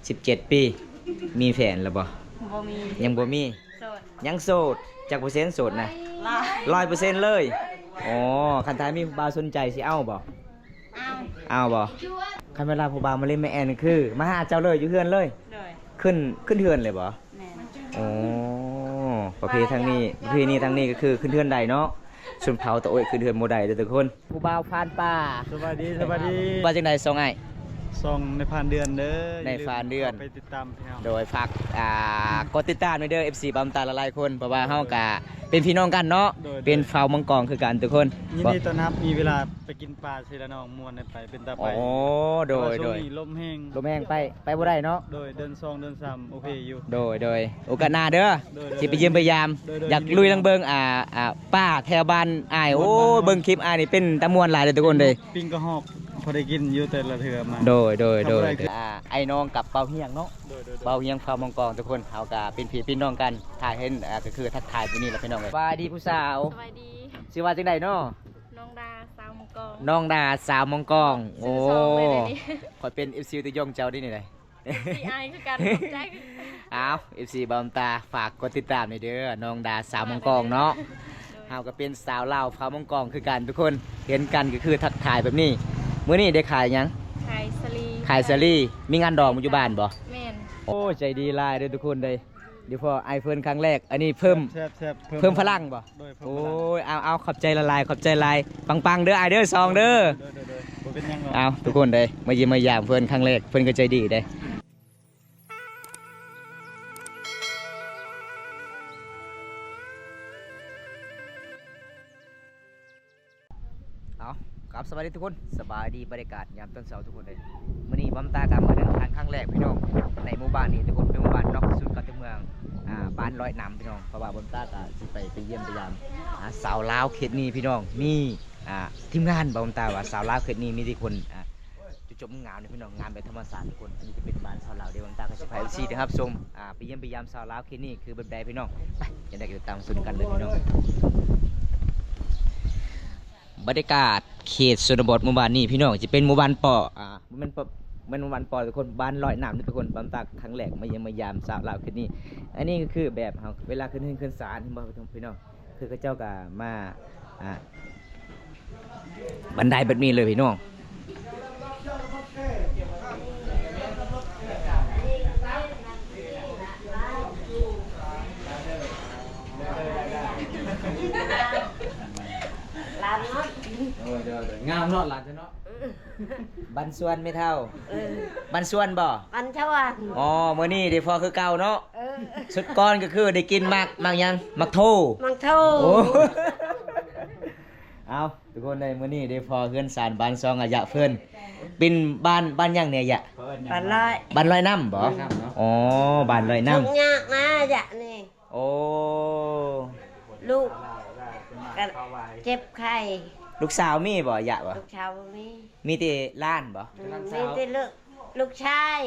ສິບເຈັດປີ. ມີແຟນແລ້ວບໍ່? ບໍ່ມີ. ຍັງບໍ່ມີ? ໂສດ. ຍັງໂສດ. ຈັກເປີເຊັນໂສດນະ? ຮ້ອຍ. ຮ້ອຍເປີເຊັນເລີຍ. ອໍ ຄັນຖ້າມີຜູ້ບ່າວສົນໃຈຊິເອົາບໍ່? ເອົາ. ເອົາບໍ່? ຄັນເວລາຜູ້ບ່າວມາຫຼິ້ນມາແອນນີ້ ຄືມາຫາເຈົ້າເລີຍ ຢູ່ເຮືອນເລີຍ? ໂດຍ. ຂຶ້ນ ຂຶ້ນເຮືອນເລີຍບໍ່? ແມ່ນ. ອໍ ປະເພທາງນີ້ ປະເພນີທາງນີ້ກໍຄືຂຶ້ນເຮືອນໄດ້ເນາະ. ຊົນເຜົ່າຕາໂອ້ຍຂຶ້ນເຮືອນບໍ່ໄດ້ເດີ້ທຸກຄົນ. ຜູ້ບ່າວຜ່ານປ່າ. ສະບາຍດີ ສະບາຍດີ. ວ່າຈັ່ງໃດສອງອ້າຍ? ສອງນາຍພານເດືອນເດີ້. ນາຍພານເດືອນ. ໄປຕິດຕາມພີ່ນ້ອງ. ໂດຍ ຝາກ ອ່າ ກົດຕິດຕາມແດ່ເດີ້ ເອັຟຊີ ບ່າວຕາຫຼາຍໆຄົນ ເພາະວ່າເຮົາກະເປັນພີ່ນ້ອງກັນເນາະ. ໂດຍ ເປັນຊາວມັງກອງຄືກັນທຸກຄົນ. ຍິນດີຕ້ອນຮັບ ມີເວລາໄປກິນປາເຊລະນອງ ມ່ວນໄດ້ໄປ ເປັນຕາໄປ. ອໍ ໂດຍ ແຕ່ວ່າຊ່ວງນີ້ລົມແຮງ. ລົມແຮງ ໄປ ໄປບໍ່ໄດ້ເນາະ. ໂດຍ ເດືອນສອງ ເດືອນສາມ ໂອເຄຢູ່. ໂດຍ ໂດຍ ໂອກາດໜ້າເດີ້ ໂດຍ ໂດຍ ຊິໄປຢ້ຽມໄປຢາມ. ໂດຍ ໂດຍ ຢາກລຸຍລອງເບິ່ງ ອ່າ ອ່າ ປ່າແຖວບ້ານອ້າຍ. ໂອ້ຍ ເບິ່ງຄລິບອ້າຍນີ້ເປັນຕາມ່ວນຫຼາຍເດີ້ທຸກຄົນເດີ້. ປີ້ງກະຮອກພໍໄດ້ກິນຢູ່ແຕ່ລະເທື່ອມາ. ໂດຍ ໂດຍ ໂດຍ. ອ່າ ອ້າຍນ້ອງກັບບ່າວຮຽງເນາະ. ໂດຍ ໂດຍ ໂດຍ. ບ່າວຮຽງ ຊາວມັງກອງທຸກຄົນ ເຮົາກະເປັນພີ່ເປັນນ້ອງກັນ ຖ້າເຫັນ ອ່າ ກໍຄືທັກທາຍຢູ່ນີ້ລະພີ່ນ້ອງເອີຍ. ສະບາຍດີຜູ້ສາວ. ສະບາຍດີ. ຊື່ວ່າຈັ່ງໃດເນາະ? ນ້ອງດາ ຊາວມັງກອງ. ນ້ອງດາ ຊາວມັງກອງ. ໂອ້ ຊື່ສອງເລີຍນີ້. ຂ້ອຍເປັນເອັຟຊີຕັວຢົງເຈົ້າເດ້ນີ້. ເອັຟຊີອ້າຍຄືກັນ ຂອບໃຈ. ອ້າວ ເອັຟຊີບ່າວຕາ ຝາກກົດຕິດຕາມແດ່ເດີ້ ນ້ອງດາ ຊາວມັງກອງເນາະ. ໂດຍ. ເຮົາກໍເປັນຊາວລາວ ຊາວມັງກອງຄືກັນທຸກຄົນ ເຫັນກັນກໍຄືທັກທາຍແບບນີ້. ມື້ນີ້ໄດ້ຂາຍຫຍັງ? ຂາຍສາລີ. ຂາຍສາລີ. ມີງານດອງຢູ່ບ້ານບໍ່? ແມ່ນ. ໂອ້ ໃຈດີຫຼາຍເດີ້ທຸກຄົນເດີ້. ດຽວພໍອ້າຍເພິ່ນຄັ້ງແລກ. ອັນນີ້ເພີ່ມ ແຊບໆ ເພີ່ມພະລັງບໍ່? ໂດຍ ເພີ່ມພະລັງ. ໂອ້ຍ ເອົາໆ ຂອບໃຈຫຼາຍໆ ຂອບໃຈຫຼາຍ. ປັງໆເດີ້ ອ້າຍເດີ້ ສອງເດີ້. ໂດຍໆໆ ບໍ່ເປັນຫຍັງດອກ. ເອົາ ທຸກຄົນເດີ້ ມາຢ້ຽມມາຢາມເພິ່ນຄັ້ງແລກ ເພິ່ນກໍໃຈດີເດ້. ເອົາ ຄັບ ສະບາຍດີທຸກຄົນ ສະບາຍດີ ບັນຍາກາດຍາມຕອນເຊົ້າທຸກຄົນເອີຍ. ມື້ນີ້ບ່າວຕາກໍມາເດີນທາງຄັ້ງແລກພີ່ນ້ອງ ໃນໝູ່ບ້ານນີ້ທຸກຄົນ ເປັນໝູ່ບ້ານນອກສຸດເຂົ້າຕົວເມືອງ ອ່າ ບ້ານລອຍນ້ຳພີ່ນ້ອງ. ເພາະວ່າບ່າວຕາກໍຊິໄປ ໄປຢ້ຽມໄປຢາມ ອ່າ ຊາວລາວເຂດນີ້ພີ່ນ້ອງ. ມີ ອ່າ ທີມງານບ່າວຕາວ່າຊາວລາວເຂດນີ້ມີແຕ່ຄົນ ອ່າ ຈຸດຈົບງາມເດ້ພີ່ນ້ອງ ງາມແບບທຳມະຊາດທຸກຄົນ. ອັນນີ້ຈະເປັນບ້ານຊາວລາວເດ້ ບ່າວຕາກໍຊິພາເອັຟຊີໄດ້ຮັບຊົມ ອ່າ ໄປຢ້ຽມໄປຢາມຊາວລາວເຂດນີ້ຄືແບບໃດພີ່ນ້ອງ. ໄປ ຈັ່ງໃດກໍຕິດຕາມຊົມກັນເລີຍພີ່ນ້ອງ. ບັນຍາກາດເຂດຊົນນະບົດໝູ່ບ້ານນີ້ພີ່ນ້ອງ ຈະເປັນໝູ່ບ້ານປໍ ອ່າ ບໍ່ແມ່ນ ບໍ່ແມ່ນໝູ່ບ້ານປໍທຸກຄົນ ບ້ານລອຍນ້ຳທຸກຄົນ. ບ່າວຕາຄັ້ງແລກມາຢ້ຽມມາຢາມຊາວລາວເຂດນີ້. ອັນນີ້ກໍຄືແບບເຮົາເວລາຂຶ້ນເຮືອນຂຶ້ນຊານ ເຫັນບໍ່ພີ່ນ້ອງ? ຄືເຂົາເຈົ້າກໍມາ ອ່າ ບັນໄດແບບນີ້ເລີຍພີ່ນ້ອງ. ຫຼານເນາະ ໂດຍໆໆ ງາມເນາະ ຫຼານເຈົ້າເນາະ. ບ້ານສວນແມ່ເຖົ້າ. ເອີ ບ້ານສວນບໍ່? ບ້ານສວນ. ອໍ ມື້ນີ້ໄດ້ພໍຄືເກົ່າເນາະ. ເອີ ຊຸດກ່ອນກໍຄືໄດ້ກິນໝາກ ໝາກຫຍັງ? ໝາກໂທ. ໝາກໂທ. ໂອ້ ເອົາ ທຸກຄົນເອີຍ ມື້ນີ້ໄດ້ພໍເຮືອນຊານບ້ານສອງອາຍະເພິ່ນ. ເປັນບ້ານ ບ້ານຫຍັງນີ້ອາຍະ? ບ້ານລອຍ ບ້ານລອຍນ້ຳບໍ່? ອໍ ບ້ານລອຍນ້ຳ. ທຸກຍາກນະອາຍະນີ້. ໂອ້ ລູກກໍເຈັບໄຂ້. ລູກສາວມີບໍ່ອາຍະບໍ່? ລູກສາວບໍ່ມີ. ມີແຕ່ຫຼານບໍ່? ອືມ ມີແຕ່ລູກ ລູກຊາຍ.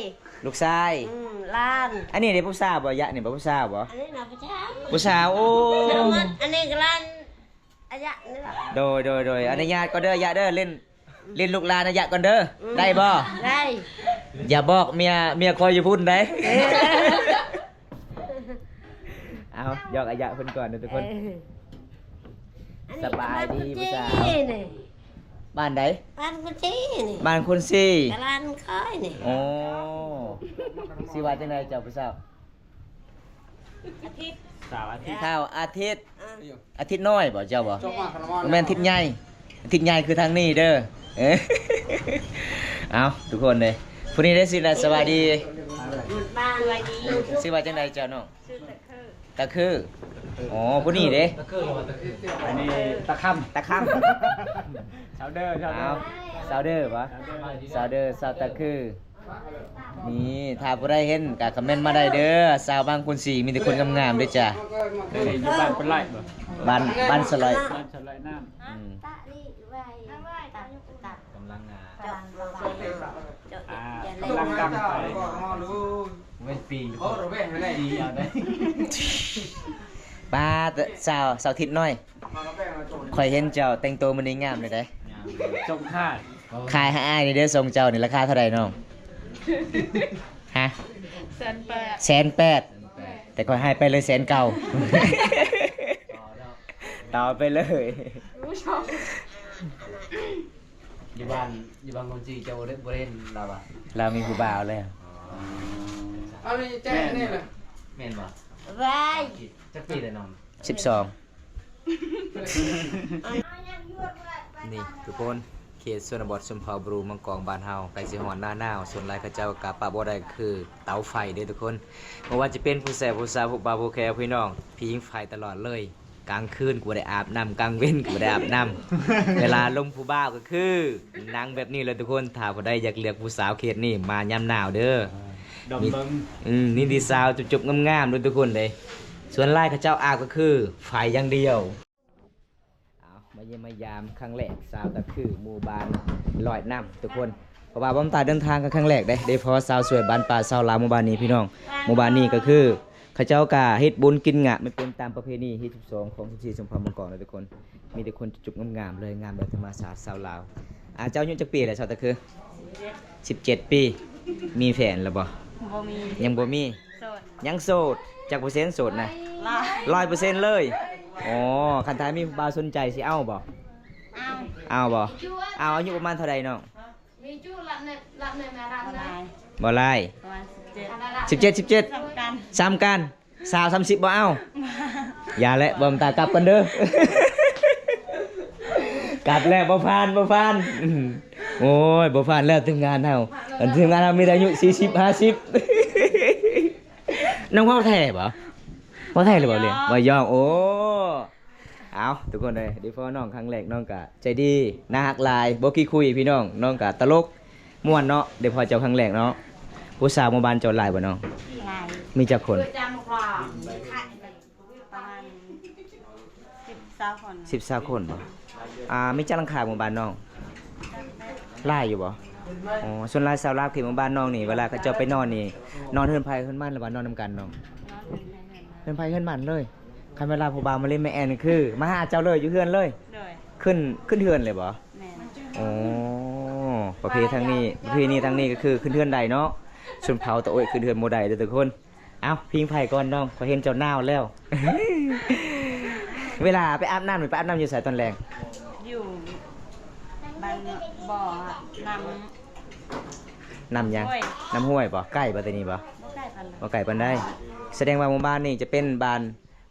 ລູກຊາຍ. ອືມ ຫຼານ. ອັນນີ້ເດ້ຜູ້ສາວບໍ່ອາຍະນີ້ບໍ່? ຜູ້ສາວບໍ່? ອັນນີ້ນະຜູ້ຊາຍ. ຜູ້ສາວ. ໂອ້ ອັນນີ້ກໍຫຼານ ອາຍະນີ້ລະ. ໂດຍ ໂດຍ ໂດຍ. ອະນຸຍາດກ່ອນເດີ້ ອາຍະເດີ້ ຫຼິ້ນ ຫຼິ້ນລູກຫຼານອາຍະກ່ອນເດີ້. ອືມ ໄດ້ບໍ່? ໄດ້. ຢ່າບອກເມຍ ເມຍຂ້ອຍຢູ່ພຸ້ນໃດ. ເອີ ເອົາ ຢອກອາຍະເພິ່ນກ່ອນເດີ້ທຸກຄົນ. ເອີ ສະບາຍດີຜູ້ສາວ. ບ້ານໃດ? ບ້ານຄຸນຊີນີ້. ບ້ານຄຸນຊີ. ຕະຫຼາດຄອຍນີ້. ໂອ້ ຊື່ວ່າຈັ່ງໃດເຈົ້າຜູ້ສາວ? ອາທິດ. ສາວອາທິດ. ສາວອາທິດ. ອາ ອາທິດນ້ອຍບໍ່ເຈົ້າບໍ່? ບໍ່ແມ່ນທິດໃຫຍ່ ທິດໃຫຍ່ຄືທາງນີ້ເດີ້. ເອີ ເອົາ ທຸກຄົນເດ້ ຜູ້ນີ້ໄດ້ຊື່ ສະບາຍດີ. ສະບາຍດີ. ຊື່ວ່າຈັ່ງໃດເຈົ້ານ້ອງ? ຊື່ຕາຄື. ຕາຄື. ອໍ ຜູ້ນີ້ເດ້? ຕາຄື ອັນນີ້ຕາຄຳ. ຕາຄຳ. ຊາວເດີ ຊາວເດີ. ເອົາ ຊາວເດີບໍ່? ຊາວເດີ ຊາວຕາຄື. ນີ້ ຖ້າຜູ້ໃດເຫັນກໍຄອມເມັນມາໄດ້ເດີ້. ຊາວບ້ານຄຸນຊີ ມີແຕ່ຄົນງາມໆເດີ້ຈ້າ. ເອີ ຢູ່ບ້ານປະໄລບໍ່? ບ້ານ ບ້ານສະໄລ. ບ້ານສະໄລນ້ຳ. ອືມ ຕະລິໄວ ຕັບ ຕັບ ກຳລັງ ອ່າ ເຈາະ ເຈາະ ອ່າ ກຳລັງດັງໄຟ. ເປັນປີ ໂອ້ ເອົາໄດ້. ປ້າ ສາວ ສາວທິດນ້ອຍ. ຂ້ອຍເຫັນເຈົ້າແຕ່ງໂຕມື້ນີ້ງາມເລີຍເດ້. ງາມ. ສົ່ງຂາຍ ຂາຍໃຫ້ອ້າຍນີ້ເດີ້ ສົ່ງເຈົ້ານີ້ລາຄາເທົ່າໃດນ້ອງ? ແສນແປດ ແສນແປດ ແຕ່ຂ້ອຍໃຫ້ໄປເລີຍແສນເກົ້າ ຕໍ່ໄປເລີຍ. ຢູ່ບ້ານ ຢູ່ບ້ານຄົນຈີນເຈົ້າບໍ່ໄດ້ ບໍ່ໄດ້ເຫັນລາວຫວາ? ລາວມີຜູ້ບ່າວແລ້ວ. ອໍ ເອົານີ້ແຈ້ງນີ້ລະ ແມ່ນບໍ່? ວ້າຍ ຈັກປີແລ້ວນ້ອງ? ສິບສອງ. ນີ້ທຸກຄົນ ເຂດຊົນນະບົດຊົນເຜົ່າບຣູມັງກອງບ້ານເຮົາ ໃກ້ຊິຮອດໜ້າໜາວ ສ່ວນຫຼາຍເຂົາເຈົ້າກະປະບໍ່ໄດ້ຄືເຕົາໄຟເດ້ທຸກຄົນ. ບໍ່ວ່າຈະເປັນຜູ້ແຊບຜູ້ສາວ ຜູ້ບ່າວຜູ້ແຂວ ພີ່ນ້ອງ ຜິງໄຟຕະຫຼອດເລີຍ. ກາງຄືນກະບໍ່ໄດ້ອາບນ້ຳ ກາງເວັນກະບໍ່ໄດ້ອາບນ້ຳ. ເວລາລົມຜູ້ບ່າວກະຄືໜັງແບບນີ້ແຫຼະທຸກຄົນ. ຖ້າຜູ້ໃດຢາກເລືອກຜູ້ສາວເຂດນີ້ ມາຍາມໜາວເດີ. ອືມ ມີແຕ່ສາວຈົບໆງາມໆເດີທຸກຄົນເດ້. ສ່ວນຫຼາຍເຂົາເຈົ້າອາບກະຄືໄຟຢ່າງດຽວ. ເອົາ ມາຢ້ຽມມາຢາມຄັ້ງແລກ ຊາວຕະຄື ໝູ່ບ້ານລອຍນ້ຳທຸກຄົນ. ເພາະວ່າບ່າວຕາເດີນທາງກະຄັ້ງແລກເດ້ ໄດ້ພໍສາວສວຍບ້ານປ່າຊາວລາວໝູ່ບ້ານນີ້ພີ່ນ້ອງ. ໝູ່ບ້ານນີ້ກະຄື ເຂົາເຈົ້າກະເຮັດບຸນກິນງະ ມັນເປັນຕາມປະເພນີຮີດສິບສອງຂອງສິບສີ່ຊົນເຜົ່າມັງກອງເນາະທຸກຄົນ. ມີແຕ່ຄົນຈຸກໆງາມໆເລີຍ ງາມແບບທຳມະຊາດຊາວລາວ. ອາ ເຈົ້າອາຍຸຈັກປີແລ້ວ ຊາວຕະຄື? ສິບເຈັດ ສິບເຈັດປີ. ມີແຟນແລ້ວບໍ່? ບໍ່ມີ. ຍັງບໍ່ມີ? ໂສດ. ຍັງໂສດ. ຈັກເປີເຊັນໂສດນະ? ຮ້ອຍ ຮ້ອຍເປີເຊັນເລີຍ. ອໍ ຄັນຖ້າມີຜູ້ບ່າວສົນໃຈຊິເອົາບໍ່? ເອົາ. ເອົາບໍ່? ເອົາ. ອາຍຸປະມານເທົ່າໃດນ້ອງ? ບໍ່ຫຼາຍ. ປະມານສິບເຈັດ ສິບເຈັດ ສິບເຈັດ. ສ່ຳກັນ ສ່ຳກັນ. ຊາວ ສາມສິບ ບໍ່ເອົາ. ຢ່າແຫຼະ ບ່າວຕາກັບກ່ອນເດີ. ກັບແລ້ວ ບໍ່ຜ່ານ ບໍ່ຜ່ານ. ໂອ້ຍ ບໍ່ຜ່ານແລ້ວທີມງານເຮົາ. ທີມງານເຮົາມີແຕ່ອາຍຸສີ່ສິບ ຫ້າສິບ. ນ້ອງເວົ້າແທ້ບໍ່? ເວົ້າແທ້ຫຼືບໍ່? ເວົ້າຢອກ ເວົ້າຢອກ. ໂອ້ ເອົາ ທຸກຄົນເອີຍ ໄດ້ພໍ້ນ້ອງຄັ້ງແລກ ນ້ອງກະໃຈດີ ໜ້າຮັກຫຼາຍ ບໍ່ຂີ້ຄຸຍພີ່ນ້ອງ. ນ້ອງກະຕະຫຼົກ ມ່ວນເນາະ ໄດ້ພໍ້ເຈົ້າຄັ້ງແລກເນາະ. ຜູ້ສາວໝູ່ບ້ານເຈົ້າຫຼາຍບໍ່ນ້ອງ? ຫຼາຍ. ມີຈັກຄົນ? ປະມານສິບ ຊາວຄົນ. ສິບ ຊາວຄົນບໍ່? ອາ ມີຈັກຫຼັງຄາໝູ່ບ້ານນ້ອງ? ຫຼາຍຢູ່ບໍ່? ອໍ ສ່ວນຫຼາຍຊາວລາວເຂດໝູ່ບ້ານນ້ອງນີ້ ເວລາເຂົາເຈົ້າໄປນອນນີ້ ນອນເຮືອນໃຜເຮືອນມັນ ຫຼືວ່ານອນນຳກັນນ້ອງ? ນອນເຮືອນໃຜເຮືອນມັນ. ເຮືອນໃຜເຮືອນມັນເລີຍ. ຄັນເວລາຜູ້ບ່າວມາຫຼິ້ນມາແອນນີ້ຄືມາຫາເຈົ້າເລີຍ ຢູ່ເຮືອນເລີຍ? ໂດຍ. ຂຶ້ນ ຂຶ້ນເຮືອນເລີຍບໍ່? ແມ່ນ. ອໍ ປະເພທາງນີ້ ປະເພນີທາງນີ້ກະຄືຂຶ້ນເຮືອນໄດ້ເນາະ. ຊົນເຜົ່າຕະໂອ້ຍຂຶ້ນເຮືອນບໍ່ໄດ້ເດີທຸກຄົນ. ເອົ້າ ພິງໄຟກ່ອນນ້ອງ ຂ້ອຍເຫັນເຈົ້າໜາວແລ້ວ. ເວລາໄປອາບນ້ຳນີ້ ໄປອາບນ້ຳຢູ່ໃສຕອນແລງ? ຢູ່ບ້ານບໍ່ ນ້ຳ ນ້ຳຫຍັງ? ຫ້ວຍ. ນ້ຳຫ້ວຍບໍ່? ໃກ້ບໍ່ແຕ່ນີ້ບໍ່? ບໍ່ໃກ້ປານໃດ. ບໍ່ໄກປານໃດ. ສະແດງວ່າໝູ່ບ້ານນີ້ຈະເປັນບ້ານ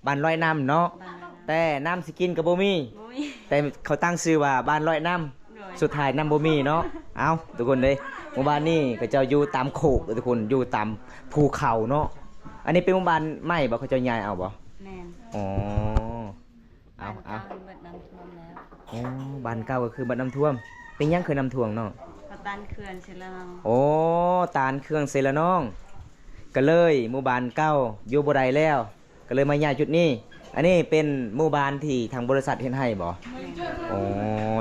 ບ້ານລອຍນ້ຳເນາະ. ບ້ານລອຍນ້ຳ. ແຕ່ນ້ຳຊິກິນກະບໍ່ມີ. ບໍ່ມີ. ແຕ່ເຂົາຕັ້ງຊື່ວ່າບ້ານລອຍນ້ຳ. ໂດຍ. ສຸດທ້າຍນ້ຳບໍ່ມີເນາະ. ເອົ້າ ທຸກຄົນເດີ ໝູ່ບ້ານນີ້ເຂົາເຈົ້າຢູ່ຕາມໂຄກເດີທຸກຄົນ ຢູ່ຕາມພູເຂົາເນາະ. ອັນນີ້ເປັນໝູ່ບ້ານໃໝ່ບໍ່? ເຂົາເຈົ້າຍ້າຍເອົາບໍ່? ແມ່ນ. ອໍ ເອົາ ເອົາ ບ້ານເກົ່າເບິດນ້ຳຖ້ວມແລ້ວ. ໂອ້ ບ້ານເກົ່າກະຄືເບິດນ້ຳຖ້ວມ. ເປັນຫຍັງຄືນ້ຳຖ້ວມນ້ອງ? ເພາະຕັນເຂື່ອນເຊລະນອງ. ໂອ້ ຕັນເຂື່ອນເຊລະນອງ ກະເລີຍໝູ່ບ້ານເກົ່າຢູ່ບໍ່ໄດ້ແລ້ວ ກະເລີຍມາຍ້າຍຈຸດນີ້. ອັນນີ້ເປັນໝູ່ບ້ານທີ່ທາງບໍລິສັດເຮັດໃຫ້ບໍ່? ແມ່ນ. ໂອ້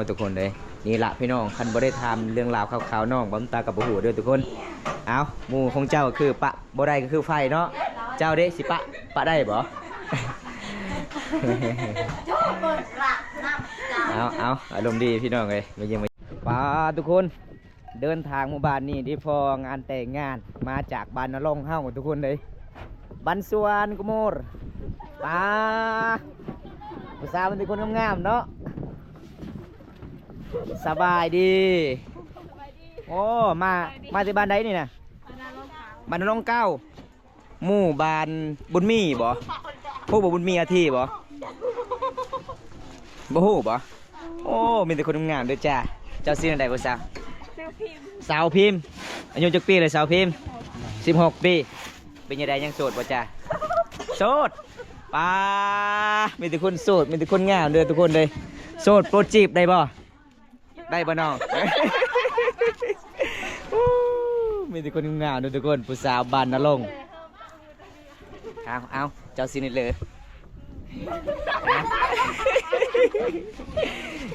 ທຸກຄົນເດີ ນີ້ລະພີ່ນ້ອງ ຄັນບໍ່ໄດ້ຖາມເລື່ອງລາວຂ່າວໆນ້ອງ ບ່າວຕາກະບໍ່ຮູ້ເດີທຸກຄົນ. ເອົ້າ ໝູ່ຂອງເຈົ້າກະຄືປະບໍ່ໄດ້ກະຄືໄຟເນາະ. ເຈົ້າເດ ຊິປະ ປະໄດ້ບໍ່? ເອົາ ເອົາ ອາລົມດີພີ່ນ້ອງເອີຍ ມາຢ້ຽມ ປາ ທຸກຄົນ ເດີນທາງໝູ່ບ້ານນີ້ໄດ້ພໍ້ງານແຕ່ງງານ ມາຈາກບ້ານນາລົງເຮົາທຸກຄົນເອີຍ ບ້ານສວນກະໂມດ. ປາ ຜູ້ສາວເປັນຄົນງາມໆເນາະ. ສະບາຍດີ. ໂອ້ ມາ ມາແຕ່ບ້ານໃດນີ້ນະ? ບ້ານນາລົງເກົ່າ. ໝູ່ບ້ານບຸນມີບໍ່? ຮູ້ບໍ່ ບຸນມີອາທີບໍ່? ບໍ່ຮູ້ບໍ່? ໂອ້ ມີແຕ່ຄົນງາມເດີຈ້າ. ເຈົ້າຊື່ແນວໃດຜູ້ສາວ? ຊື່ພິມ. ສາວພິມ ອາຍຸຈັກປີແລ້ວສາວພິມ? ສິບຫົກປີ. ເປັນຈັ່ງໃດ ຍັງໂສດບໍ່ຈ້າ? ໂສດ. ປາ ມີແຕ່ຄົນໂສດ ມີແຕ່ຄົນງາມເດີທຸກຄົນເດີ. ໂສດໂປດຈີບໄດ້ບໍ່? ໄດ້ບໍ່ນ້ອງ? ໂອ້ ມີແຕ່ຄົນງາມເດີທຸກຄົນ ຜູ້ສາວບ້ານນາລົງ. ເອົາ ເອົາ ເຈົ້າຊິນິດເລີ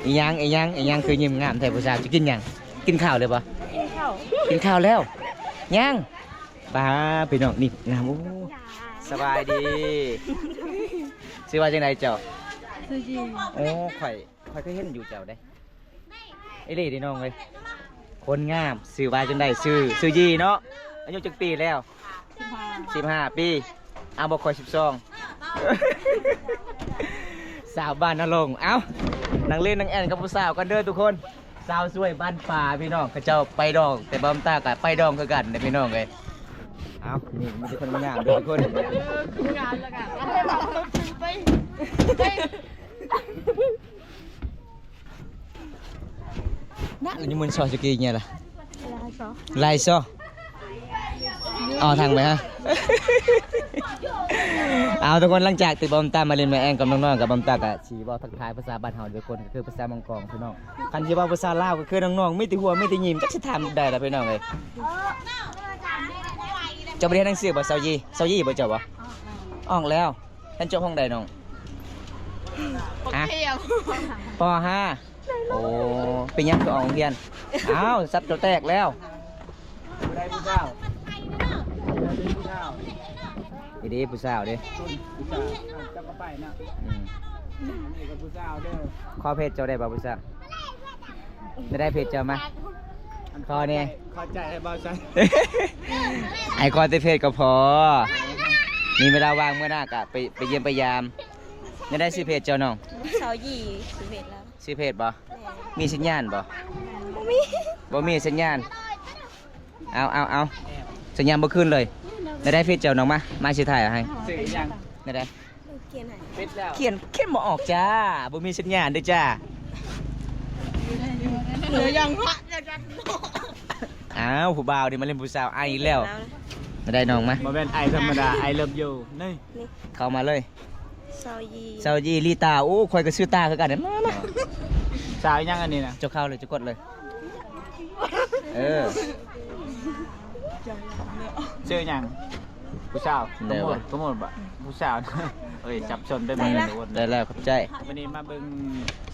ອີ່ຫຍັງ ອີ່ຫຍັງ ອີ່ຫຍັງຄືຍິ້ມງາມແທ້ຜູ້ສາວ? ຈະກິນຫຍັງ? ກິນເຂົ້າແລ້ວບໍ່? ກິນເຂົ້າ ກິນເຂົ້າແລ້ວ ຍັງ? ປາ ພີ່ນ້ອງ ນີ້ງາມ. ໂອ້ ສະບາຍດີ. ຊື່ວ່າຈັ່ງໃດເຈົ້າ? ຊື່ຈີ. ໂອ້ ຂ້ອຍ ຂ້ອຍເຄີຍເຫັນຢູ່ເຈົ້າເດ້. ອີ່ຫຼີເດ້ນ້ອງເອີຍ ຄົນງາມ. ຊື່ວ່າຈັ່ງໃດ? ຊື່ ຊື່ຈີເນາະ. ອາຍຸຈັກປີແລ້ວ? ສິບຫ້າ ສິບຫ້າປີ. ອ້າວ ບໍ່ຄ່ອຍສິບສອງ. ສາວບ້ານນາລົງ. ເອົ້າ ນັ່ງຫຼິ້ນນັ່ງແອ່ນກັບຜູ້ສາວກັນເດີທຸກຄົນ. ສາວສວຍບ້ານປ່າພີ່ນ້ອງ ເຂົາເຈົ້າໄປດອງ ແຕ່ບ່າວຕາກໍໄປດອງຄືກັນເດ້ພີ່ນ້ອງເອີຍ. ເອົ້າ ນີ້ມີແຕ່ຄົນງາມເດີທຸກຄົນ. ເອີ ຄືງາມແລ້ວກໍ ໄປ ໄປ ນະ ລະຍາມມື້ຊອຍສະກີເນຍລະ ລາຍຊໍ ລາຍຊໍ. ເອົາທາງໄປຮະ. ເອົາ ທຸກຄົນ ຫຼັງຈາກທີ່ບ່າວຕາມາຫຼິ້ນມາແອ່ນກັບນ້ອງໆ ກັບບ່າວຕາກະຊິເວົ້າທັກທາຍພາສາບ້ານເຮົາ ທຸກຄົນ ກໍຄືພາສາມັງກອງພີ່ນ້ອງ. ຄັນຊິເວົ້າພາສາລາວກໍຄືນ້ອງໆ ມີແຕ່ຫົວມີແຕ່ຍິ້ມ ຈັກຊິຖາມໄດ້ລະພີ່ນ້ອງເອີຍ. ເຈົ້າບໍ່ໄດ້ຮຽນໜັງສືບໍ່ ຊາວຢີ? ຊາວຢີບໍ່ເຈົ້າບໍ່? ອອກແລ້ວ. ຮຽນຈົບຫ້ອງໃດນ້ອງ? ຮະ? ປ.ຫ້າ. ໂອ້ ເປັນຫຍັງຄືອອກໂຮງຮຽນ? ອ້າວ ສັບໂຕແຕກແລ້ວ. ຜູ້ໃດຜູ້ສາວ? ນີ້ເດ້ຜູ້ສາວເດ້. ຜູ້ສາວ ເຈົ້າກໍໄປນະ. ອືມ ອັນນີ້ກໍຜູ້ສາວເດີ. ຂໍເຟສເຈົ້າໄດ້ບໍ່ຜູ້ສາວ? ໄດ້ເຟສເຈົ້າມາ. ຂໍແດ່. ຂໍໃຈໃຫ້ເບົາໃຈ. ໃຫ້ຂໍແຕ່ເຟສກໍພໍ. ມີເວລາວ່າງມື້ໜ້າກໍໄປ ໄປຢ້ຽມໄປຢາມ. ແນວໃດຊື່ເຟສເຈົ້ານ້ອງ? ຊາວຢີ ຊື່ເຟສລາວ. ຊື່ເຟສບໍ່? ແມ່ນ. ມີສັນຍານບໍ່? ບໍ່ມີ. ບໍ່ມີສັນຍານ. ເອົາ ເອົາ ເອົາ ສັນຍານບໍ່ຄືນເລີຍ. ແນວໃດເຟສເຈົ້ານ້ອງ? ມາ ມາຊິຖ່າຍເອົາໃຫ້. ຊື່ຫຍັງ? ແນວໃດ? ຂຽນໃຫ້. ຂຽນ ຂຽນບໍ່ອອກຈ້າ. ບໍ່ມີສັນຍານເດີຈ້າ. ເຫຼືອຢ່າງພະ ຢ່າຈັກ. ອ້າວ ຜູ້ບ່າວນີ້ມາຫຼິ້ນຜູ້ສາວ ໄອອີກແລ້ວ. ແນວໃດນ້ອງ? ມາ. ບໍ່ແມ່ນໄອທຳມະດາ I love you ນີ້. ນີ້ ເຂົ້າມາເລີຍ. ຊາວຢີ ຊາວຢີ ລີຕາ. ໂອ້ ຂ້ອຍກໍຊື່ຕາຄືກັນ. ມາ ມາ. ສາວຫຍັງອັນນີ້ນະ? ເຈົ້າເຂົ້າເລີຍ ເຈົ້າກົດເລີຍ. ເອີ ຊື່ຫຍັງ? ຜູ້ສາວ. ໂປຣໂມດ ໂປຣໂມດບໍ່? ຜູ້ສາວ. ເອີຍ ສັບສົນໄປໝົດ. ໄດ້ແລ້ວ ຂອບໃຈ. ມື້ນີ້ມາເບິ່ງ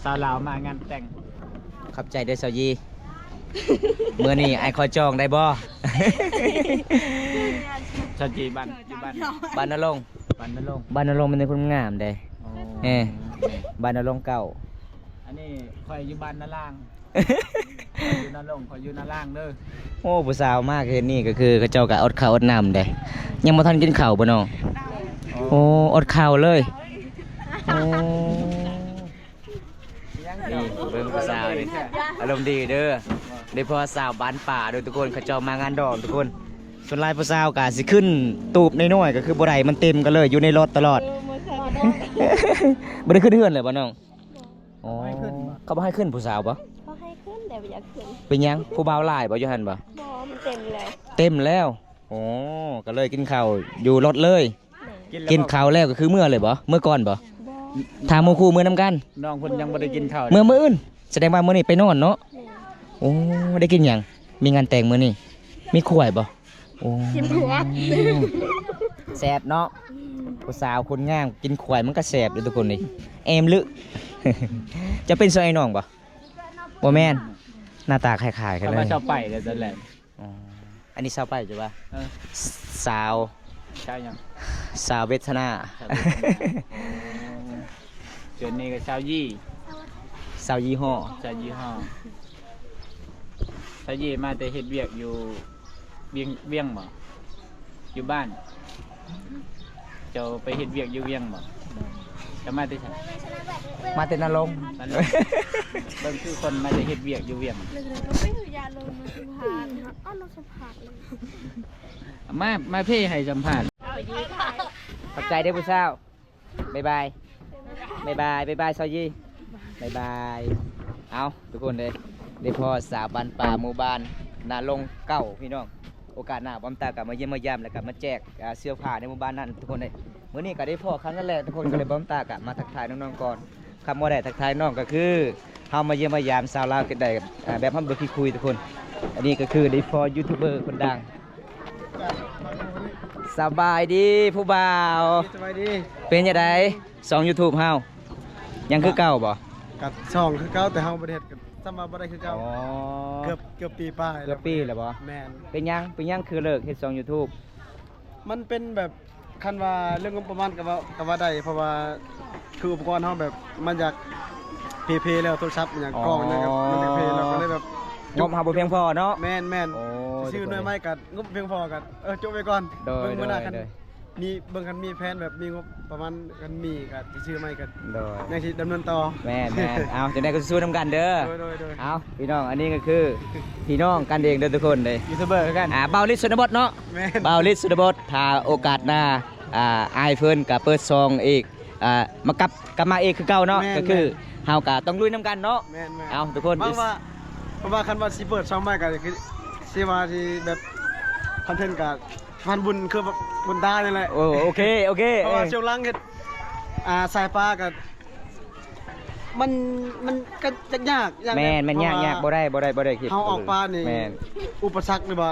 ສາວລາວມາງານແຕ່ງ. ຂອບໃຈເດີຊາວຢີ. ມື້ນີ້ອ້າຍຂໍຈອງໄດ້ບໍ່? ຊາວຈີ ບ້ານ ຢູ່ບ້ານ ບ້ານນາລົງ. ບ້ານນາລົງ. ບ້ານນາລົງແມ່ນຄົນງາມເດ້. ອໍ ເອີ ບ້ານນາລົງເກົ່າ. ອັນນີ້ຂ້ອຍຢູ່ບ້ານນາລາງ. ຂ້ອຍຢູ່ນາລົງ ຂ້ອຍຢູ່ນາລາງເດີ. ໂອ້ ຜູ້ສາວມາເຂດນີ້ກໍຄືເຂົາເຈົ້າກໍອົດເຂົ້າອົດນ້ຳເດ້. ຍັງບໍ່ທັນກິນເຂົ້າບໍ່ນ້ອງ? ໂອ້ ອົດເຂົ້າເລີຍ. ໂອ້ ນີ້ເບິ່ງຜູ້ສາວນີ້ ອາລົມດີເດີ. ໄດ້ພໍ້ສາວບ້ານປ່າເດີທຸກຄົນ ເຂົາເຈົ້າມາງານດອງທຸກຄົນ. ສ່ວນຫຼາຍຜູ້ສາວກໍຊິຂຶ້ນຕູບນ້ອຍໆ ກໍຄືບໍ່ໄດ້ ມັນເຕັມກັນເລີຍ ຢູ່ໃນລົດຕະຫຼອດ. ບໍ່ໄດ້ຂຶ້ນເຮືອນເລີຍບໍ່ນ້ອງ? ອໍ ເຂົາບໍ່ໃຫ້ຂຶ້ນບໍ່? ເຂົາບໍ່ໃຫ້ຂຶ້ນຜູ້ສາວບໍ່? ເຂົາໃຫ້ຂຶ້ນແຕ່ບໍ່ຢາກຂຶ້ນ. ເປັນຫຍັງ? ຜູ້ບ່າວຫຼາຍບໍ່ຢູ່ຫັ້ນບໍ່? ບໍ່ ມັນເຕັມແລ້ວ. ເຕັມແລ້ວ. ອໍ ກໍເລີຍກິນເຂົ້າຢູ່ລົດເລີຍ. ແມ່ນ. ກິນແລ້ວ ກິນເຂົ້າແລ້ວກໍຄືເມືອເລີຍບໍ່? ເມືອກ່ອນບໍ່? ບໍ່. ຖ້າໝູ່ຄູ່ເມືອນຳກັນ. ນ້ອງເພິ່ນຍັງບໍ່ໄດ້ກິນເຂົ້າ. ເມືອມື້ອື່ນ. ສະແດງວ່າມື້ນີ້ໄປນອນເນາະ. ແມ່ນ. ໂອ້ ໄດ້ກິນຫຍັງ? ມີງານແຕ່ງມື້ນີ້ ມີຂວາຍບໍ່? ໂອ້ ກິນຂວາຍ. ແຊບເນາະ. ອືມ ຜູ້ສາວຄົນງາມກິນຂວາຍມັນກໍແຊບເດ້ທຸກຄົນເດ້. ແອມລຶ ຈະເປັນຊອຍນ້ອງບໍ່? ບໍ່ແມ່ນ. ໜ້າຕາຄ້າຍໆກັນເລີຍ. ເຂົາວ່າຊາວໄປແລ້ວຊັ້ນແຫຼະ. ອໍ ອັນນີ້ຊາວໄປຈ້ະວ່າ? ເອີ ສາວ ຊາວຫຍັງ? ສາວເວທະນາ. ສາວເວທະນາ. ອໍ ສ່ວນນີ້ກໍຊາວຢີ່. ຊາວຢີ່ຫໍ້. ຊາວຢີ່ຫໍ້. ຊາວຢີ່ມາແຕ່ເຮັດວຽກຢູ່ວຽງ ວຽງບໍ່? ຢູ່ບ້ານ. ເຈົ້າໄປເຮັດວຽກຢູ່ວຽງບໍ່? ເຈົ້າມາແຕ່ໃສ? ມາແຕ່ນາລົງ. ນາລົງ. ເບິ່ງຄືຄົນມາແຕ່ເຮັດວຽກຢູ່ວຽງ. ມາ ມາເພໃຫ້ສຳພາດ. ຂອບໃຈເດີຜູ້ສາວ. ບາຍບາຍ ບາຍບາຍ ບາຍບາຍ ຊາວຢີ່ ບາຍບາຍ. ເອົ້າ ທຸກຄົນເດ້ ໄດ້ພໍ້ສາວບ້ານປ່າ ໝູ່ບ້ານນາລົງເກົ່າພີ່ນ້ອງ. ໂອກາດໜ້າບ່າວຕາກໍມາຢ້ຽມມາຢາມ ແລ້ວກໍມາແຈກ ອ່າ ເສື້ອຜ້າໃນໝູ່ບ້ານນັ້ນທຸກຄົນເດ້. ມື້ນີ້ກໍໄດ້ພໍ້ຄັ້ງນັ້ນແຫຼະທຸກຄົນ ກໍເລີຍບ່າວຕາກໍມາທັກທາຍນ້ອງໆກ່ອນ. ຄຳວ່າໄດ້ທັກທາຍນ້ອງກໍຄື ເຮົາມາຢ້ຽມມາຢາມຊາວລາວກໍໄດ້ ອ່າ ແບບເຮົາບໍ່ຂີ້ຄຸຍທຸກຄົນ. ອັນນີ້ກໍຄືໄດ້ພໍ້ຢູທູບເບີຄົນດັງ. ສະບາຍດີຜູ້ບ່າວ. ສະບາຍດີ. ເປັນຈັ່ງໃດຊ່ອງຢູທູບເຮົາ? ຍັງຄືເກົ່າບໍ່? ກໍຊ່ອງຄືເກົ່າ ແຕ່ເຮົາບໍ່ໄດ້ເຮັດ ກໍສ່ຳວ່າບໍ່ໄດ້ຄືເກົ່າ. ອໍ ເກືອບ ເກືອບປີປາຍແລ້ວ. ເກືອບປີແລ້ວບໍ່? ແມ່ນ. ເປັນຫຍັງ ເປັນຫຍັງຄືເລີກເຮັດຊ່ອງຢູທູບ? ມັນເປັນແບບ ຄັນວ່າເລື່ອງງົບປະມານກໍເວົ້າ ກໍເວົ້າໄດ້ ເພາະວ່າຄືອຸປະກອນເຮົາແບບມັນຢາກເພໆ ແລ້ວ ໂທລະສັບຫຍັງ ອໍ ກ້ອງຫຍັງກໍມັນຢາກເພ ແລ້ວກໍເລີຍແບບ ງົບເຮົາບໍ່ພຽງພໍເນາະ. ແມ່ນໆ. ໂອ້ ຊື້ໜ່ວຍໃໝ່ກໍງົບພຽງພໍກໍ ເອີ ຈົບໄວ້ກ່ອນ. ໂດຍ ເບິ່ງມື້ໜ້າ ໂດຍ ຄັນ ໂດຍ ມີ ເບິ່ງຄັນມີແຜນແບບມີງົບປະມານ ຄັນມີກໍຊິຊື້ໃໝ່ກໍ ໂດຍ ຍັງຊິດຳເນີນຕໍ່. ແມ່ນໆ ເອົາ ຈັ່ງໃດກໍສູ້ໆນຳກັນເດີ. ໂດຍໆໆ ເອົາ ພີ່ນ້ອງ ອັນນີ້ກໍຄືພີ່ນ້ອງກັນເອງເດີທຸກຄົນເດ້ ຢູທູບເບີຄືກັນ. ອ່າ ບ່າວລິດຊົນນະບົດເນາະ. ແມ່ນ ບ່າວລິດຊົນນະບົດ ຖ້າໂອກາດໜ້າ ອ່າ ອ້າຍເພິ່ນກໍເປີດຊ່ອງອີກ ອ່າ ມາກັບ ກັບມາອີກຄືເກົ່າເນາະ. ແມ່ນໆ ກໍຄືເຮົາກໍຕ້ອງລຸຍນຳກັນເນາະ. ແມ່ນໆ ເອົາ ທຸກຄົນ ຫວັງວ່າ ເພາະວ່າຄັນວ່າຊິເປີດຊ່ອງໃໝ່ກໍຄືຊິວ່າຊິແບບຄອນເທັນກໍ ພັນບຸນຄືແບບບຸນຕານີ້ແຫຼະ. ໂອ້ ໂອເຄ ໂອເຄ ເພາະວ່າ ເອີ ຊ່ວງຫຼັງເຮັດ ອ່າ ສາຍປ່າກໍ ມັນ ມັນກໍຍາກໆ ຍາກ. ແມ່ນ ແມ່ນ ຍາກ ເພາະວ່າ ຍາກ ບໍ່ໄດ້ ບໍ່ໄດ້ ບໍ່ໄດ້ເຮັດ. ເຮົາອອກປ່ານີ້ ແມ່ນ ອຸປະສັກ ຫຼືວ່າ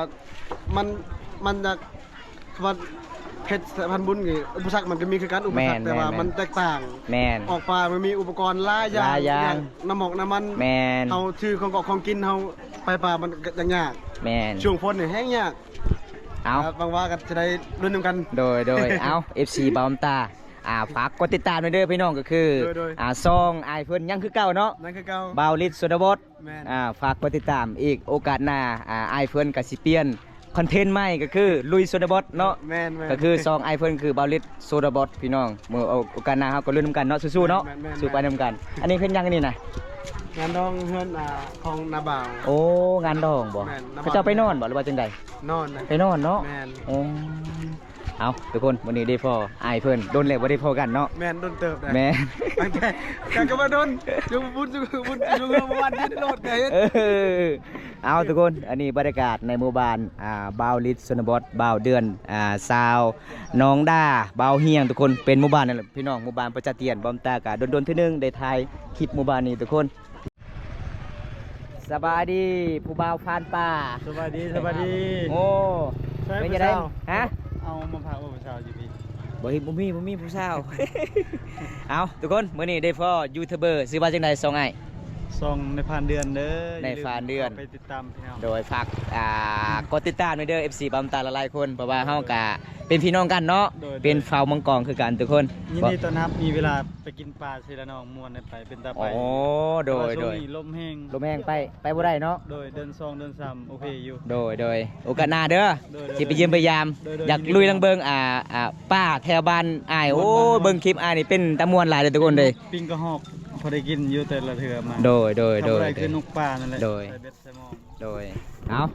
ມັນ ມັນຢາກ ຄຳວ່າເຮັດສາຍພັນບຸນນີ້ ອຸປະສັກມັນກໍມີຄືກັນ ອຸປະສັກ ແມ່ນ ແຕ່ວ່າ ແມ່ນ ມັນແຕກຕ່າງ. ແມ່ນ ອອກປ່າມັນມີອຸປະກອນຫຼາຍຢ່າງ ຫຼາຍຢ່າງ ຢ່າງນ້ຳໝອກນ້ຳມັນ. ແມ່ນ ເຮົາຖືຂອງເກາະຂອງກິນເຮົາໄປປ່າມັນກໍຍາກ. ແມ່ນ ຊ່ວງຝົນນີ້ແຮງຍາກ. ເອົາ ຫວັງວ່າກໍຈະໄດ້ລຸ້ນນຳກັນ. ໂດຍ ໂດຍ ເອົາ ເອັຟຊີ ບ່າວອຳຕາ ອ່າ ຝາກກົດຕິດຕາມແດ່ເດີພີ່ນ້ອງ ກໍຄື ໂດຍ ໂດຍ ອ່າ ຊ່ອງອ້າຍເພິ່ນຍັງຄືເກົ່າເນາະ ຍັງຄືເກົ່າ ບ່າວລິດຊົນນະບົດ. ແມ່ນ ອ່າ ຝາກກົດຕິດຕາມອີກ ໂອກາດໜ້າ ອ່າ ອ້າຍເພິ່ນກໍຊິປ່ຽນຄອນເທັນໃໝ່ ກໍຄືລຸຍຊົນນະບົດເນາະ. ແມ່ນໆ ກໍຄືຊ່ອງອ້າຍເພິ່ນຄືບ່າວລິດຊົນນະບົດພີ່ນ້ອງ. ມື້ໂອກາດໜ້າເຮົາກໍລຸ້ນນຳກັນເນາະ ສູ້ໆເນາະ. ແມ່ນໆໆ ສູ້ໄປນຳກັນ. ອັນນີ້ເຮັດຫຍັງອັນນີ້ນະ? ງານດອງເຮືອນ ອ່າ ຂອງນ້າບ່າວ. ໂອ້ ງານດອງບໍ່? ແມ່ນ ເຂົາເຈົ້າໄປນອນບໍ່ ຫຼືວ່າຈັ່ງໃດ? ນອນນະ ໄປນອນເນາະ. ແມ່ນ ໂອ້ ເອົາ ທຸກຄົນ ມື້ນີ້ໄດ້ພໍ້ອ້າຍເພິ່ນ ດົນແລ້ວບໍ່ໄດ້ພໍ້ກັນເນາະ. ແມ່ນ ດົນເຕີບແລ້ວ. ແມ່ນ ຕັ້ງແຕ່ ກະ ກະວ່າດົນ ຢູ່ບຸນ ຢູ່ບຸນ ຢູ່ເຮືອນບໍ່ວັນຢູ່ໃນໂລດກະເຫັນ. ເອີ ເອົາ ທຸກຄົນ ອັນນີ້ບັນຍາກາດໃນໝູ່ບ້ານ ອ່າ ບ່າວລິດຊົນນະບົດ ບ່າວເດືອນ ອ່າ ສາວໜອງດາ ບ່າວຮຽງ ທຸກຄົນ ເປັນໝູ່ບ້ານນັ້ນແຫຼະພີ່ນ້ອງ ໝູ່ບ້ານປະຈາຕຽນ. ບ່າວອຳຕາກະດົນໆເທື່ອໜຶ່ງໄດ້ຖ່າຍຄລິບໝູ່ບ້ານນີ້ທຸກຄົນ. ສະບາຍດີຜູ້ບ່າວຜ່ານປ່າ. ສະບາຍດີ ສະບາຍດີ. ໂອ້ ເປັນຈັ່ງໃດ? ຮະ? ເອົາມາຝາກຜູ້ສາວຢູ່ພີ້. ບໍ່ເຫັນ ບໍ່ມີ ບໍ່ມີຜູ້ສາວ. ເອົາ ທຸກຄົນ ມື້ນີ້ໄດ້ພໍ້ຢູທູບເບີ ຊື່ວ່າຈັ່ງໃດຊ່ອງອ້າຍ? ຊ່ອງນາຍພານເດືອນເດີ. ນາຍພານເດືອນ ໄປຕິດຕາມພີ່ນ້ອງ. ໂດຍ ຝາກ ອ່າ ກົດຕິດຕາມແດ່ເດີ ເອັຟຊີ ບ່າວອຳຕາຫຼາຍໆຄົນ ເພາະວ່າເຮົາກະເປັນພີ່ນ້ອງກັນເນາະ. ໂດຍ ໂດຍ ເປັນເຜົ່າມັງກອງຄືກັນທຸກຄົນ. ຍິນດີຕ້ອນຮັບ ມີເວລາໄປກິນ ປາເຊລະນອງມ່ວນໄດ້ໄປ ເປັນຕາໄປ. ໂອ້ ໂດຍ ແຕ່ວ່າຊ່ວງນີ້ລົມແຮງ ລົມແຮງ ໄປ ໄປບໍ່ໄດ້ເນາະ. ໂດຍ ເດືອນສອງ ເດືອນສາມ ໂອເຄຢູ່. ໂດຍ ໂດຍ ໂອກາດໜ້າເດີ. ໂດຍ ໂດຍ ຊິໄປຢ້ຽມໄປຢາມ. ໂດຍ ໂດຍ ຢາກລຸຍນຳເບິ່ງ ອ່າ ອ່າ ປ່າແຖວບ້ານອ້າຍ. ໂອ້ ເບິ່ງຄລິບອ້າຍນີ້ເປັນຕາມ່ວນຫຼາຍເດີທຸກຄົນເດີ. ປີ້ງກະຮອກພໍໄດ້ກິນຢູ່ແຕ່ລະເທື່ອມາ. ໂດຍ ໂດຍ ໂດຍ ຄືນົກປ່ານັ້ນແຫຼະ. ໂດຍ ໃສ່ເບັດໃສ່ມອງ. ໂດຍ ເອົາ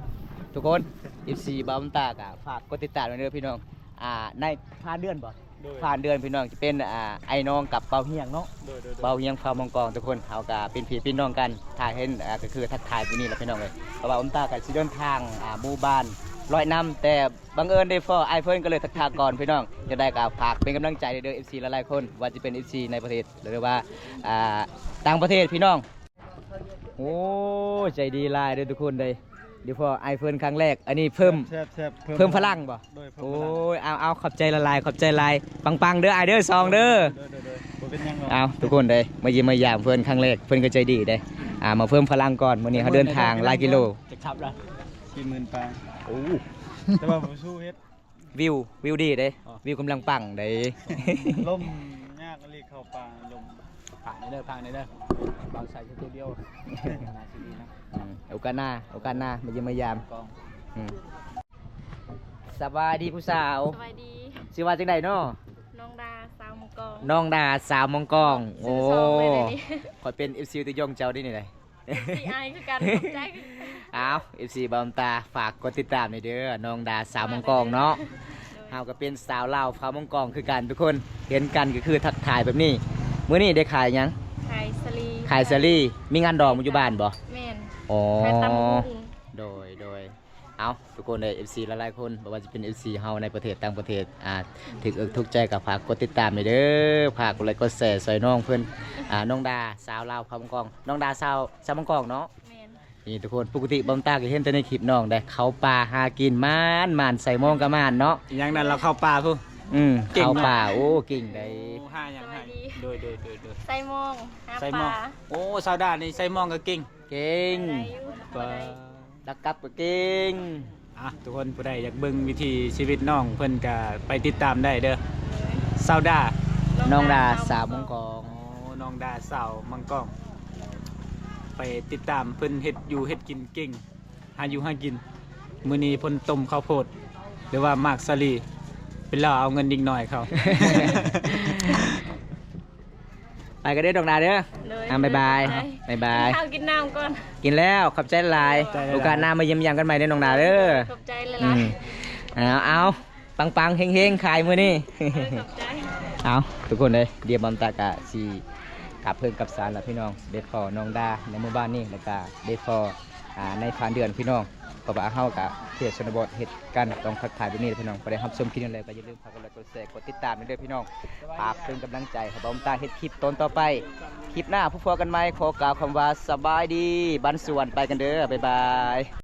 ທຸກຄົນ ເອັຟຊີ ບ່າວອຳຕາກະຝາກກົດຕິດຕາມແດ່ເດີພີ່ນ້ອງ. ອ່າ ນາຍພານເດືອນບໍ່? ໂດຍ ຜ່ານເດືອນພີ່ນ້ອງ ຈະເປັນ ອ່າ ອ້າຍນ້ອງກັບບ່າວຮຽງເນາະ. ໂດຍ ໂດຍ ໂດຍ ບ່າວຮຽງ ພາວມັງກອງ ທຸກຄົນ ເຮົາກະເປັນພີ່ເປັນນ້ອງກັນ ຖ້າເຫັນ ອ່າ ກໍຄືທັກທາຍມື້ນີ້ລະພີ່ນ້ອງເອີຍ. ເພາະວ່າອຳຕາກໍຊິເດີນທາງ ອ່າ ໝູ່ບ້ານລອຍນ້ຳ ແຕ່ບັງເອີນໄດ້ພໍ້ອ້າຍເພິ່ນ ກໍເລີຍທັກທາຍກ່ອນພີ່ນ້ອງ. ຈັ່ງໃດກໍຝາກເປັນກຳລັງໃຈເດີ ເອັຟຊີ ຫຼາຍໆຄົນ ວ່າຈະເປັນ ເອັຟຊີ ໃນປະເທດ ຫຼືວ່າ ອ່າ ຕ່າງປະເທດພີ່ນ້ອງ. ໂອ້ ໃຈດີຫຼາຍເດີທຸກຄົນເດີ. ເດີພໍ້ອ້າຍເພິ່ນຄັ້ງແລກ ອັນນີ້ເພີ່ມ ແຊບໆ ເພີ່ມ ເພີ່ມພະລັງບໍ່? ໂດຍ ເພີ່ມພະລັງ. ໂອ້ຍ ເອົາໆ ຂອບໃຈຫຼາຍໆ ຂອບໃຈຫຼາຍ ປັງໆເດີອ້າຍເດີ ສອງເດີ. ໂດຍໆໆ ບໍ່ເປັນຫຍັງດອກ. ເອົາ ທຸກຄົນເດີ ມາຢ້ຽມມາຢາມເພິ່ນຄັ້ງແລກ ເພິ່ນກໍໃຈດີເດ້. ອ່າ ມາເພີ່ມພະລັງກ່ອນ ມື້ນີ້ເຮົາເດີນທາງຫຼາຍກິໂລ. ຈັກທັບລະ ສີ່ໝື່ນປາຍ. ໂອ້ ແຕ່ວ່າບໍ່ສູ້ເຮັດ. ວິວ ວິວດີເດ້. ອໍ ວິວກຳລັງປັງເດ້. ລົມຍາກອີ່ຫຼີເຂົ້າປ່າ ລົມ. ພາກນີ້ເດີ ພາກນີ້ເດີ ບ່າວໃສ່ສະຕູດິໂອ ໜ້າຊິດີເນາະ. ອືມ ໂອກາດໜ້າ ໂອກາດໜ້າມາຢ້ຽມມາຢາມ. ອືມ ສະບາຍດີຜູ້ສາວ. ສະບາຍດີ. ຊື່ວ່າຈັ່ງໃດເນາະ? ນ້ອງດາ ສາວມັງກອງ. ນ້ອງດາ ສາວມັງກອງ. ໂອ້ ຂ້ອຍເປັນເອັຟຊີຕັວຢົງເຈົ້າເດ້ນີ້. ເອັຟຊີອ້າຍຄືກັນ ຂອບໃຈ. ອ້າວ ເອັຟຊີ ບ່າວອຳຕາ ຝາກກົດຕິດຕາມແດ່ເດີ ນ້ອງດາ ສາວມັງກອງເນາະ. ໂດຍ ເຮົາກໍເປັນສາວລາວ ເຜົ່າມັງກອງຄືກັນທຸກຄົນ ເຫັນກັນກໍຄືທັກທາຍແບບນີ້. ມື້ນີ້ໄດ້ຂາຍຫຍັງ? ຂາຍສາລີ. ຂາຍສາລີ. ມີງານດອງຢູ່ບ້ານບໍ່? ແມ່ນ. ອໍ ຂາຍຕຳບັກຫຸ່ງ. ໂດຍ ໂດຍ. ເອົາ ທຸກຄົນເດີ ເອັຟຊີຫຼາຍໆຄົນ ບໍ່ວ່າຈະເປັນເອັຟຊີເຮົາໃນປະເທດ ຕ່າງປະເທດ ອ່າ ຖືກເອິກຖືກໃຈກໍຝາກກົດຕິດຕາມແດ່ເດີ ຝາກກົດໄລກົດແຊຊ່ອຍນ້ອງເພິ່ນ ອ່າ ນ້ອງດາ ສາວລາວເຜົ່າມັງກອງ. ນ້ອງດາ ສາວ ສາວມັງກອງເນາະ. ແມ່ນ. ນີ້ທຸກຄົນ ປົກກະຕິບ່າວອຳຕາກໍເຫັນແຕ່ໃນຄລິບນ້ອງໄດ໋ ເຂົ້າປ່າຫາກິນໝານໆ ໃສ່ມອງກໍໝານເນາະ. ອີຫຍັງນັ້ນລາວເຂົ້າປ່າພຸ້ນ. ອືມ ເກັ່ງເນາະ ເຂົ້າປ່າ. ໂອ້ ເກັ່ງໄດ໋. ໂອ້ ຫາຫຍັງ ໂດຍ ໂດຍ ໂດຍ ໂດຍ. ໃສ່ມອງ ຫາ ໃສ່ມອງ ປາ. ໂອ້ ສາວດານີ້ໃສ່ມອງກໍເກັ່ງ. ເກັ່ງ ໄດ້ຢູ່ ພໍໄດ້ ລັກກັບກໍເກັ່ງ. ອ່ະ ທຸກຄົນ ຜູ້ໃດຢາກເບິ່ງວິຖີຊີວິດນ້ອງເພິ່ນກໍໄປຕິດຕາມໄດ້ເດີ ສາວດາ ນ້ອງດາ ສາວມັງກອງ. ໂອ້ ນ້ອງດາ ສາວມັງກອງ ໄປຕິດຕາມເພິ່ນເຮັດຢູ່ເຮັດກິນເກັ່ງ ຫາຢູ່ຫາກິນ. ມື້ນີ້ເພິ່ນຕົ້ມເຂົ້າໂພດ ຫຼືວ່າໝາກສາລີ ເປັນລາວເອົາເງິນເດັກນ້ອຍເຂົາ. ໄປກັນເດີນ້ອງດາເດີ. ໂດຍ ອ່າ ບາຍບາຍ ຂອບໃຈ ບາຍບາຍ. ກິນເຂົ້າກິນນ້ຳກ່ອນ. ກິນແລ້ວ ຂອບໃຈຫຼາຍ. ໂດຍ ໂອກາດໜ້າມາຢ້ຽມຢາມກັນໃໝ່ເດີນ້ອງດາເດີ. ຂອບໃຈຫຼາຍໆ. ອືມ ເອົາ ເອົາ ປັງໆ ເຮັງໆ ຂາຍມື້ນີ້. ໂດຍ ຂອບໃຈ. ເອົາ ທຸກຄົນເດີ ດຽວບອມຕາກະຊິກັບເຮືອນກັບຊານລະພີ່ນ້ອງ ໄດ້ພໍ້ນ້ອງດາໃນໝູ່ບ້ານນີ້ ແລ້ວກະໄດ້ພໍ້ ອ່າ ນາຍພານເດືອນພີ່ນ້ອງ. ເພາະວ່າເຮົາກະເຂດຊົນນະບົດ ເຮັດການຕ້ອງທັກທາຍແບບນີ້ແຫຼະພີ່ນ້ອງ. ພໍໄດ້ຮັບຊົມຄລິບນີ້ແລ້ວກະຢ່າລືມ ກົດໄລ ກົດແຊ ກົດຕິດຕາມເດີພີ່ນ້ອງ. ຝາກເປັນກຳລັງໃຈໃຫ້ບ່າວຕາເຮັດຄລິບຕອນຕໍ່ໄປ. ຄລິບໜ້າພົບພໍ້ກັນໃໝ່. ຂໍກ່າວຄຳວ່າສະບາຍດີ ບ້ານສວນ ໄປກັນເດີ ບາຍບາຍ.